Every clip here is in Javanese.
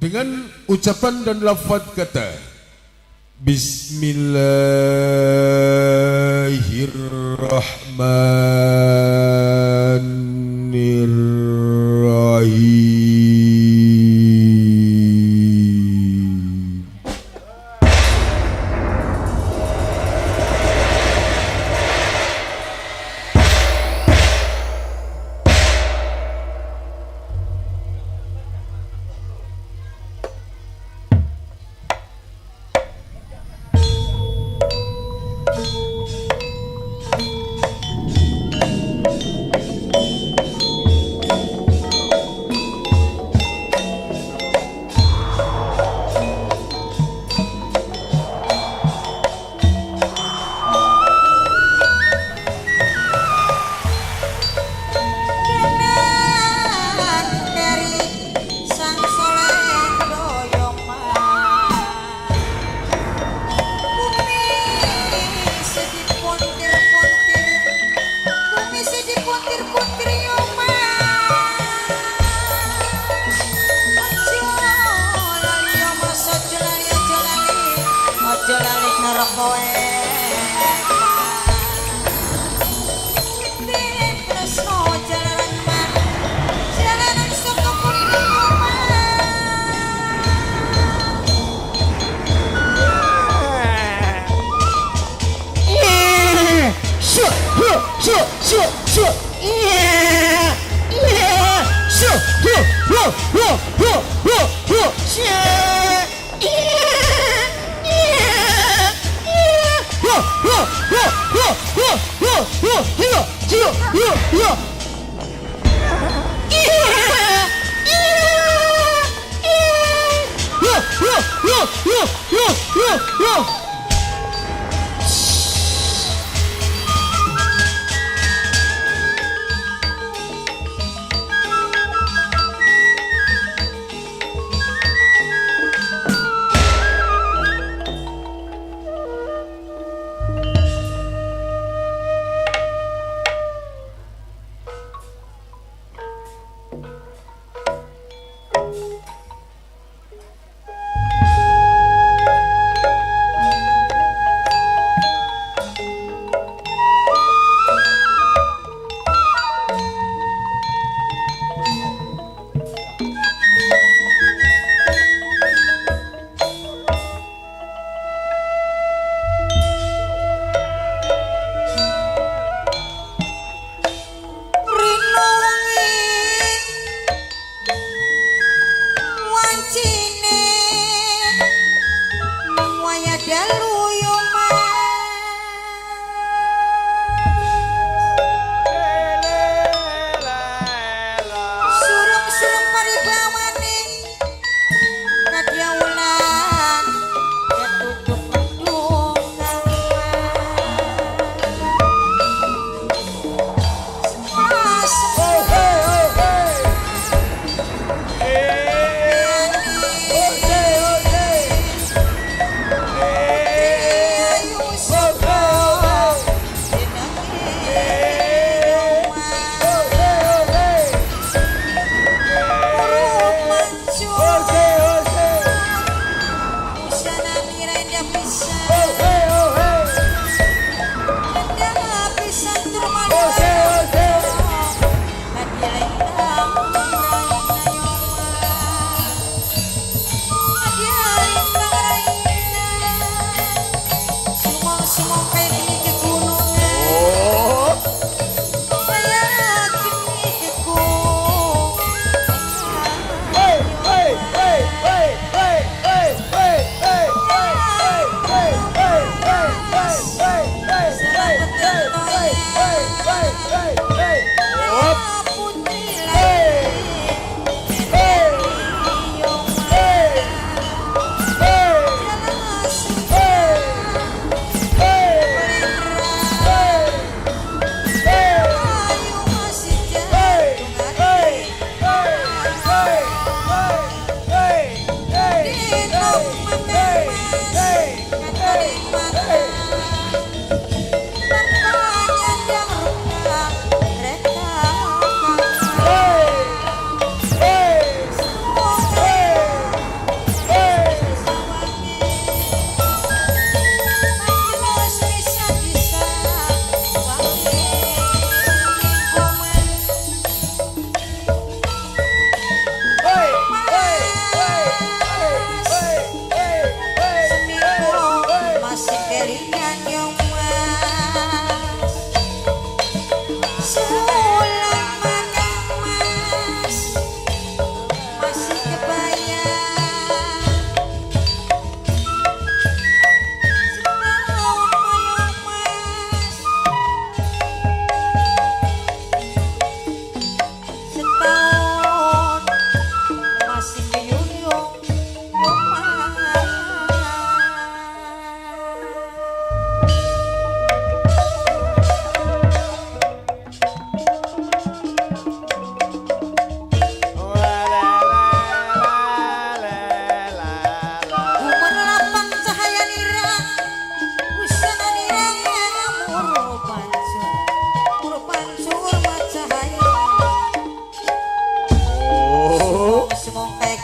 Dengan ucapan dan lafaz kata Bismillahirrahmanirrahim.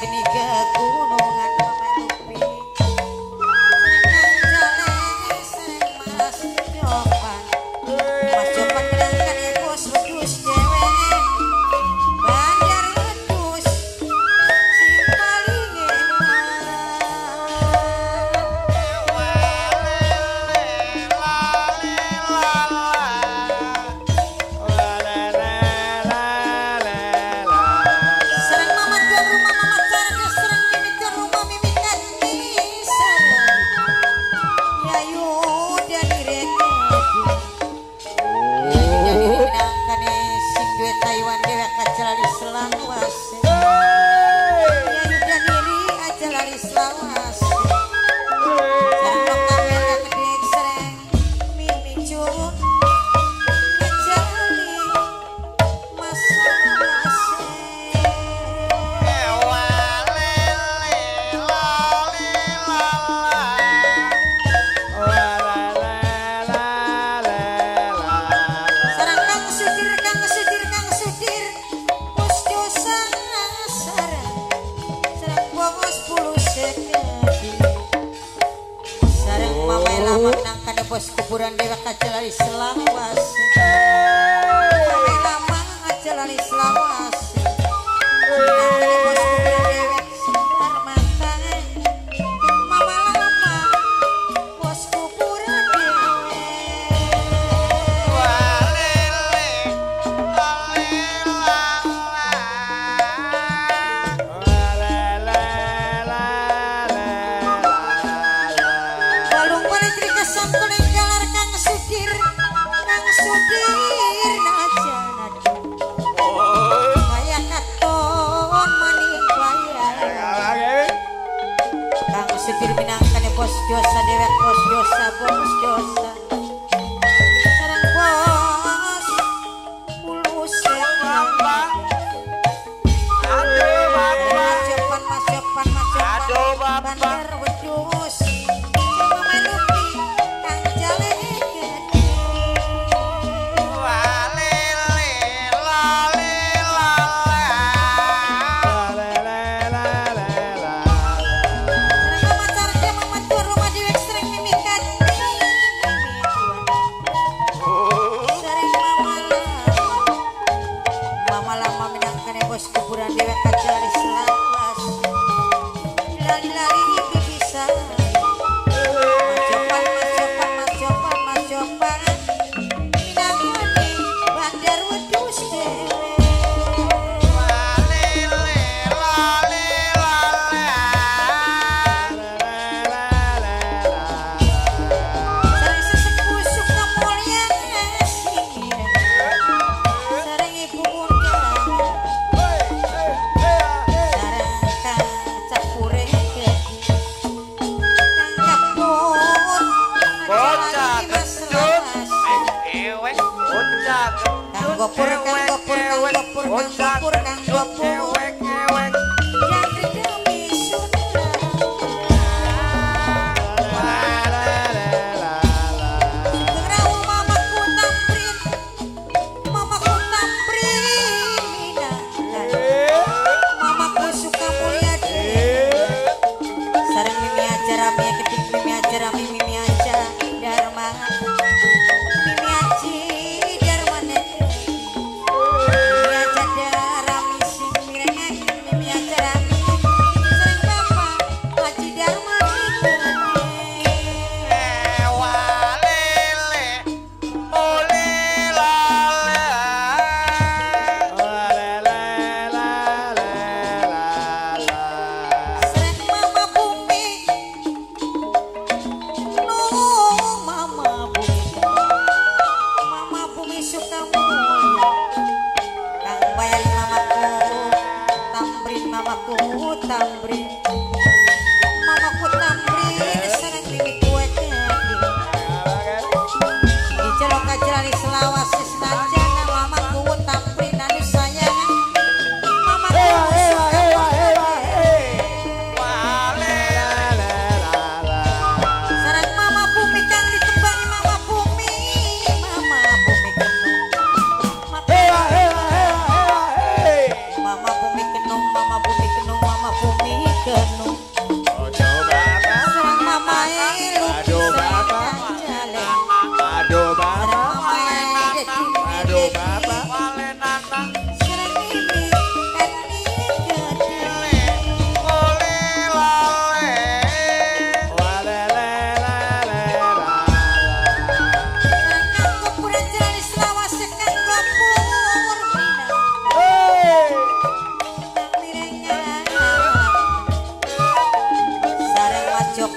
geni kegunungan Mama Lupi. Sereng Kang Jale, sereng Mas Jopan. Mas Jopan minangkane bos wedhus dhewe. Bandar wedhus sing paling enak. Sereng mama tuan rumah mama carga, sereng mimi tuan rumah mimi tani sareng Yayu dari rekedi. Yayu dari minangkane sing duwe Taiwan dewek aja lali selawase. Yayu dari aja lali selawase. Sereng lokawel kedik sereng mimi cun ngejali masalase. Sareng Kang Sudir, Kang Sudir, Kang Sudir, bos dosa sareng, sareng bos pulus segedi. Sareng mama lama nangkane bos kuburan dewek aja lali selawase. Mama lama aja lali selawase. Nangkane bos kuburan dewek sebar mata. Mama lama bos kuburan dewek. Walung balik kesantun galar Kang Sudir, Kang Sudir naja nadu. Kaya katon maning bayar. Kang Sudir minangkane bos dosa dewek bos dosa bos dosa. Sareng bos pulus. Aduh, Bapak. Mas Jopan, Mas Jopan, Mas Jopan. Aduh, Bapak. Bandar wedhus. Mama Lupi, Kang Jale gede. Walele lale lala. Sareng mama carke mama tuan rumah dewek sereng mimikan mimi tuan. Sareng mama lama. Mama lama minangkane bos kuburan dewek aja lali selawas. Lali-lali bisa. Mas Jopan, Mas Jopan, Mas Jopan, Mas Jopan. Minangkane bandar wedhus dewek. Walele lale lala. Sareng sesepuh Sukamulya singire. Sareng ibu undang. Sareng Kang Capure gede. Kang Capur. Bocah Aja lali Mas kecut. Lawas. Ewek bocah Kang Gopur, Kang Gopur, Kang Gopur, Kang Gopur, Kang Gopur. Ewek ewek. Jangkrik demi Sunda. Sugeng mamaku Tamrin, mamaku Tamrin minangkan. Mamaku Sukamulya dewe. Sareng mimi aja rame kedik mimi aja rame mimi aja dharma. Mimi aji dharma nene. Mimi aja darami sing mirengake.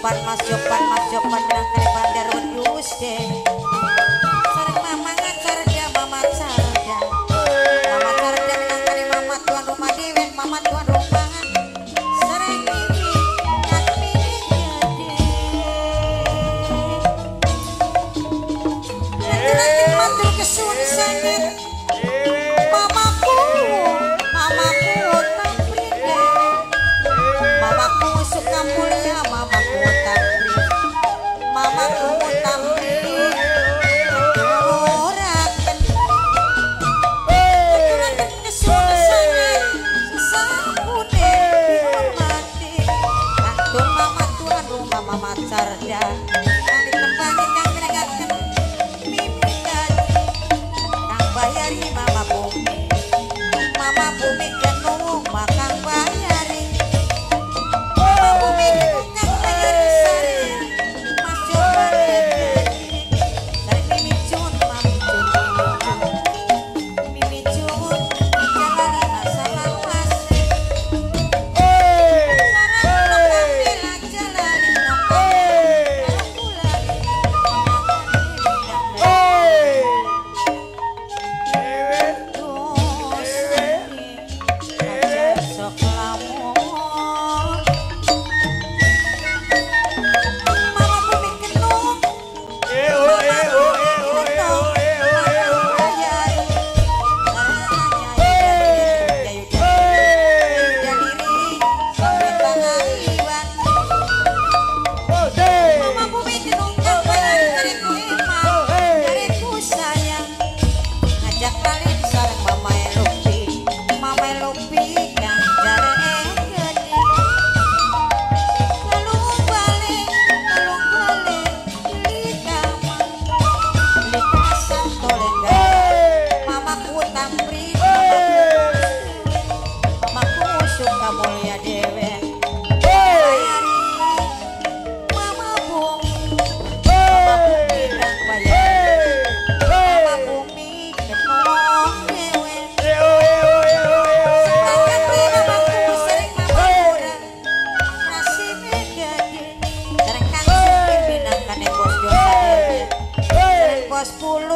Jopan, Mas Jopan, Mas Jopan minangkane Bandar Wedhus deh. Sareng Mama Carda, Mama Carda. Mama Carda minangkane Mama tuan rumah dewek, Mama tuan rumah. Sareng Mimi, Mimi gede. Nanti matur kesuwun sanget. Mamaku, mamaku tampri. Mamaku suka mulia, mamaku tampri. Mamaku tampri. Aturaken. Aturaken kesuwun sanget. Sesampune dihormati. Kantun mama tuan rumah Mama Carda. Kang ditembangi kang mirengaken mimi kaji. Kang bayari Mama Bumi. Mama Bumi kenu makang bayari. Mama Bumi kenu kang bayari sare. Mas Jopan sare Mimi Jun, Mami Jun, Mimi Jun. Mimi Jun, jalani masalah wase. Sareng Kamila jalani aku lali. Aja sok lamun. Mama Bumi kenu, Mama Bumi kenu, Mama bayari. Yayu Daliri, sampai pangaiwan. Mama Bumi kenu kang bayari dariku iman, dariku sayang. Ngajak kalian sareng Mama Elupi, Mama Elupi kang jareke gede. Lalu balik, lalu balik, lika lika santolengga. Mamaku tampri, mamaku suka mulia dewe. Bayari, Mama Bumi, Mama Bumi kang bayari. Mama Bumi kenong dewe. Semangat mamaku sering mama kurang. Nasibe gede. Sareng Kang Supir minangkane bos Josa dewe. Sareng bos Pulung.